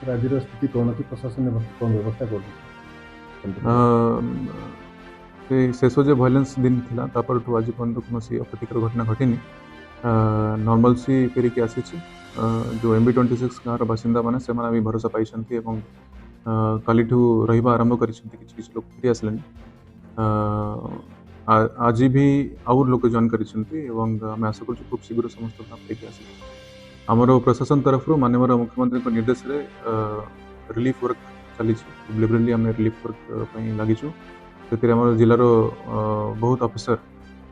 ଆଜିର ସ୍ଥିତି କ'ଣ ଅଛି? ପ୍ରଶାସନ କ'ଣ ବ୍ୟବସ୍ଥା କରୁଛି? ସେ ଶେଷ ଯେ ଭାଇଲେନ୍ସ ଦିନ ଥିଲା, ତାପରଠୁ ଆଜି ପର୍ଯ୍ୟନ୍ତ କୌଣସି ଅପ୍ରୀତିକର ଘଟଣା ଘଟିନି। ନର୍ମାଲସି ଫେରିକି ଆସିଛି। ଯେଉଁ MB 26 ଗାଁର ବାସିନ୍ଦାମାନେ, ସେମାନେ ବି ଭରସା ପାଇଛନ୍ତି ଏବଂ କାଲିଠୁ ରହିବା ଆରମ୍ଭ କରିଛନ୍ତି। କିଛି କିଛି ଲୋକ ଫେରି ଆସିଲେଣି। ଆଜି ବି ଆଉ ଲୋକ ଜଏନ୍ କରିଛନ୍ତି ଏବଂ ଆମେ ଆଶା କରୁଛୁ ଖୁବ୍ ଶୀଘ୍ର ସମସ୍ତ ଗାଁ ଫେରିକି ଆସିବେ। ଆମର ପ୍ରଶାସନ ତରଫରୁ ମାନ୍ୟବର ମୁଖ୍ୟମନ୍ତ୍ରୀଙ୍କ ନିର୍ଦ୍ଦେଶରେ ରିଲିଫ୍ ୱାର୍କ ଚାଲିଛି। ଲିବରେଲି ଆମେ ରିଲିଫ୍ ୱାର୍କ ପାଇଁ ଲାଗିଛୁ। ସେଥିରେ ଆମର ଜିଲ୍ଲାର ବହୁତ ଅଫିସର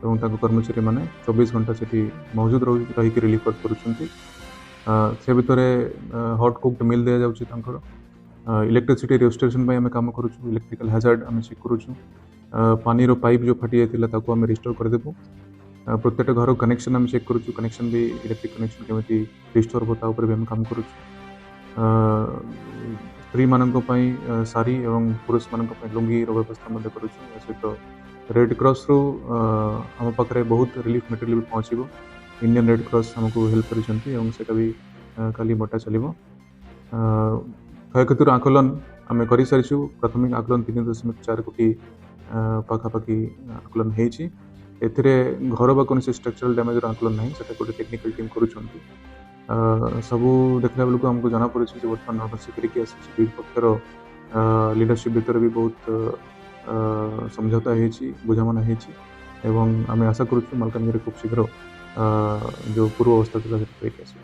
ଏବଂ ତାଙ୍କ କର୍ମଚାରୀମାନେ 24 ଘଣ୍ଟା ସେଠି ମୌଜୁଦ ରହିକି ରିଲିଫ୍ ୱାର୍କ କରୁଛନ୍ତି। ସେ ଭିତରେ ହଟ୍ କୁକ୍ଡ ମିଲ୍ ଦିଆଯାଉଛି ତାଙ୍କର। ଇଲେକ୍ଟ୍ରିସିଟି ରେଜିଷ୍ଟ୍ରେସନ୍ ପାଇଁ ଆମେ କାମ କରୁଛୁ। ଇଲେକ୍ଟ୍ରିକାଲ ହାଜାର୍ଡ ଆମେ ଚେକ୍ କରୁଛୁ। ପାଣିର ପାଇପ୍ ଯେଉଁ ଫାଟି ଯାଇଥିଲା, ତାକୁ ଆମେ ରିଷ୍ଟୋର କରିଦେବୁ। ପ୍ରତ୍ୟେକ ଘର କନେକ୍ସନ୍ ଆମେ ଚେକ୍ କରୁଛୁ। କନେକ୍ସନ୍ ବି, ଇଲେକ୍ଟ୍ରିକ୍ କନେକ୍ସନ୍ କେମିତି ରିଷ୍ଟୋର ହେବ, ତା ଉପରେ ବି ଆମେ କାମ କରୁଛୁ। ସ୍ତ୍ରୀମାନଙ୍କ ପାଇଁ ଶାଢ଼ୀ ଏବଂ ପୁରୁଷମାନଙ୍କ ପାଇଁ ଲୁଙ୍ଗିର ବ୍ୟବସ୍ଥା ମଧ୍ୟ କରୁଛୁ। ତା ସହିତ ରେଡ୍ କ୍ରସ୍ରୁ ଆମ ପାଖରେ ବହୁତ ରିଲିଫ୍ ମେଟେରିଆଲ୍ ବି ପହଞ୍ଚିବ। ଇଣ୍ଡିଆନ୍ ରେଡ୍ କ୍ରସ୍ ଆମକୁ ହେଲ୍ପ କରିଛନ୍ତି ଏବଂ ସେଇଟା ବି କାଲି ବଣ୍ଟା ଚାଲିବ। କ୍ଷୟକ୍ଷତିର ଆକଳନ ଆମେ କରିସାରିଛୁ। ପ୍ରାଥମିକ ଆକଳନ 3.4 କୋଟି ପାଖାପାଖି ଆକଳନ ହେଇଛି। ଏଥିରେ ଘର ବା କୌଣସି ଷ୍ଟ୍ରକ୍ଚରାଲ ଡ୍ୟାମେଜର ଆକଳନ ନାହିଁ। ସେଟା ଗୋଟେ ଟେକ୍ନିକାଲ ଟିମ୍ କରୁଛନ୍ତି। ସବୁ ଦେଖିଲା ବେଳକୁ ଆମକୁ ଜଣାପଡ଼ୁଛି ଯେ ବର୍ତ୍ତମାନ ନର୍ମାଲସି ଫେରିକି ଆସିଛି। ଦୁଇ ପକ୍ଷର ଲିଡରସିପ୍ ଭିତରେ ବି ବହୁତ ସମଝୌତା ହେଇଛି, ବୁଝାମଣା ହେଇଛି ଏବଂ ଆମେ ଆଶା କରୁଛୁ ମାଲକାନଗିରି ଖୁବ୍ ଶୀଘ୍ର ଯେଉଁ ପୂର୍ବ ଅବସ୍ଥା ଥିଲା, ସେଠି ଫେରିକି ଆସିବ।